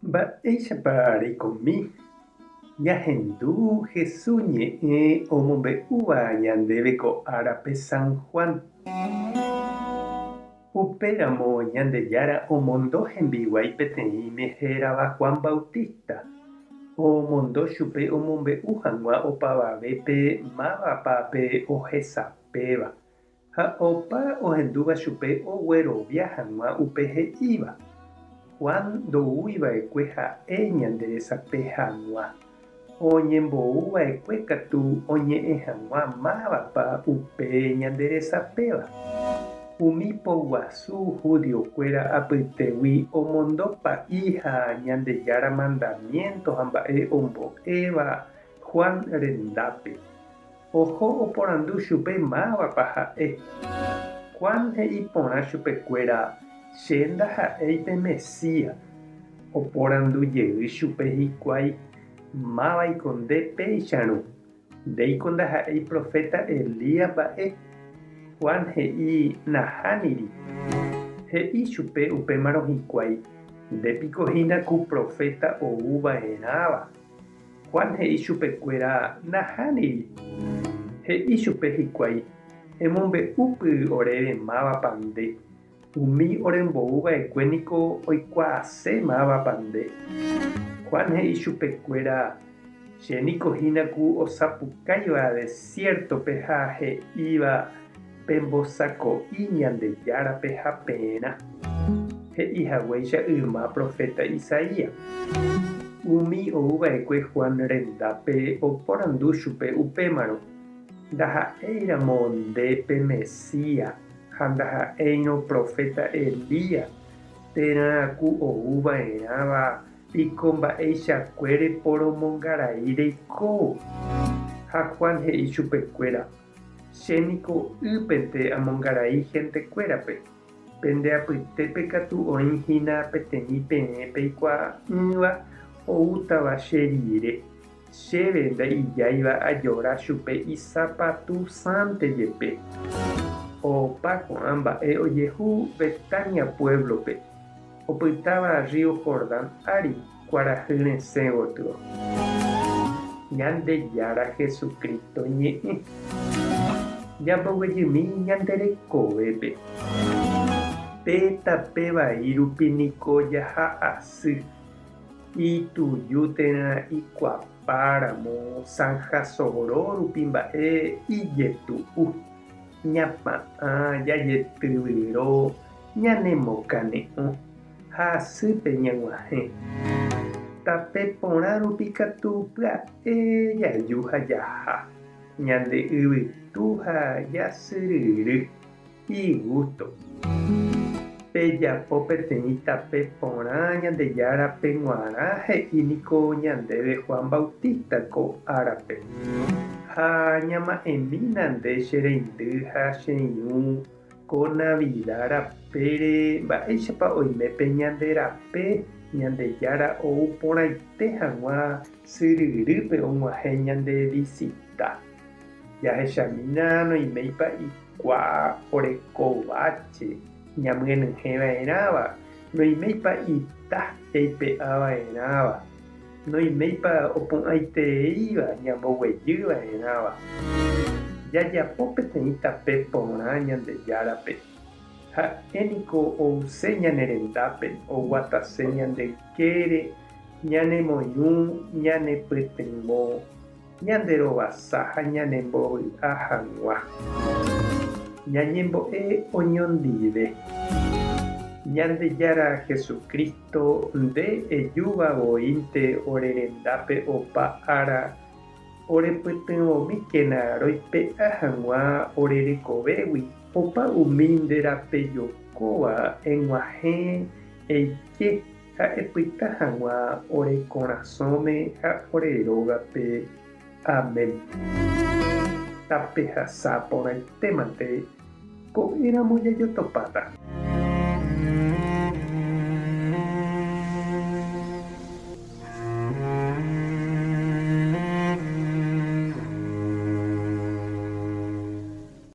Mba'éichapa reikomi ñahendu Hesu ñe'ẽ omombe'úva ñandéve ko árape San Juan? Upéramo Ñandejára omondo hembiguái peteĩme hérava Juan Bautista. Omondo chupe omombe'u hag̃ua opavavépe mávapa pe ohesapéva. Ha opa ohendúva chupe oguerovia hag̃ua upe he'íva. Juan ndoúi va'ekue ha'e ñanderesape hag̃ua, oñembou va'ekue katu oñe'ẽ hag̃ua mávapa upe ñanderesapéva. Umi poguasu hudiokuéra apytégui omondo pa'i ha Ñandejára mandamiénto ha mba'e ombo'éva Juan rendápe. Oho oporandu chupe mávapa ha'e. Juan he'i porã chupekuéra, Che ndaha'éi pe Mesías. Oporandu jey chupe hikuái, Mávaiko nde péicharõ? Ndéiko ndaha'éi proféta Elías mba'e? Juan he'i, Nahániri. He'i chupe upémarõ hikuái, Nde piko hína ku proféta ou va'erãva? Juan he'i chupekuéra, Nahániri. He'i chupe hikuái, Emombe'úpy oréve mávapa nde. Umi orembou va'ekue niko oikuaase mávapa nde. Juan he'i chupekuéra, Che niko hína ku osapukáiva desiértope ha he'íva, Pembosako'i Ñandejárape ha peẽrã, he'i haguéicha yma proféta Isaías. Umi ou va'ekue Juan rendápe oporandu chupe upémarõ, Ndaha'éiramo nde pe Mesías ha ndaha'éirõ proféta Elías térã ku ou va'erãva piko mba'eichakue reporomongarai reikóvo? Ha Juan he'i chupekuéra, Che niko ýpente amongarai hentekuérape, pende apytépe katu oĩ hína peteĩ peẽ peikuaa'ỹva oútava che rire, chéve nda'ijáiva ajora chupe isapatu sãnte jepe. Opa ko'ã mba'e ojehu Betania puévlope, opytáva rrío Jordán ári kuarahy resẽ gotyo. Ñandejára Jesucristo ñe'ẽ. Ñamboguejymi ñande rekovépe. Pe tape vai rupi niko jaha asy, ituju térã ikuapa ramo sanja soro rupi mba'e ijetu'u, ñapa'ã jajetyvyro ñanemokane'õ. Ha hasýpe ñag̃uahẽ. Tape porã rupi katu pya'e jaju ha jaha, ñande yvytu ha jasyryry. Igústo. Pejapo peteĩ tape porã Ñandejárape g̃uarã he'i niko ñandéve Juan Bautista ko árape. Ha ñama'ẽmína nde che reindy ha che irũ Ko Navida rapére mba'éichapa oime pe ñande rape Ñandejára ou porãite hag̃ua syryrýpe og̃uahẽ ñande visita. Jahechamína noiméipa ikua oreko váche ñamyenyhẽ va'erãva, noiméipa ita jaipe'a va'erãva, Noiméipa opu'ãitereíva ñamboguejy va'erãva. Jajapo peteĩ tape porã Ñandejárape. Ha'e niko ouse ñane rendápe, oguatase ñande ykére, ñanemoirũ, ñanepytyvõ, ñanderovasa ha ñanembovy'a hag̃ua. Ñañembo'e oñondive. Ñandejára Jesucristo, nde ejúva voínte ore rendápe opa ára, orepytyvõmíkena roipe'a hag̃ua ore rekovégui opa umi nde rapejokóva eg̃uahẽ eike ha epyta hag̃ua ore korasõme ha ore rógape. Amén. Tapehasa porãitémante ko'ẽramo jajotopáta.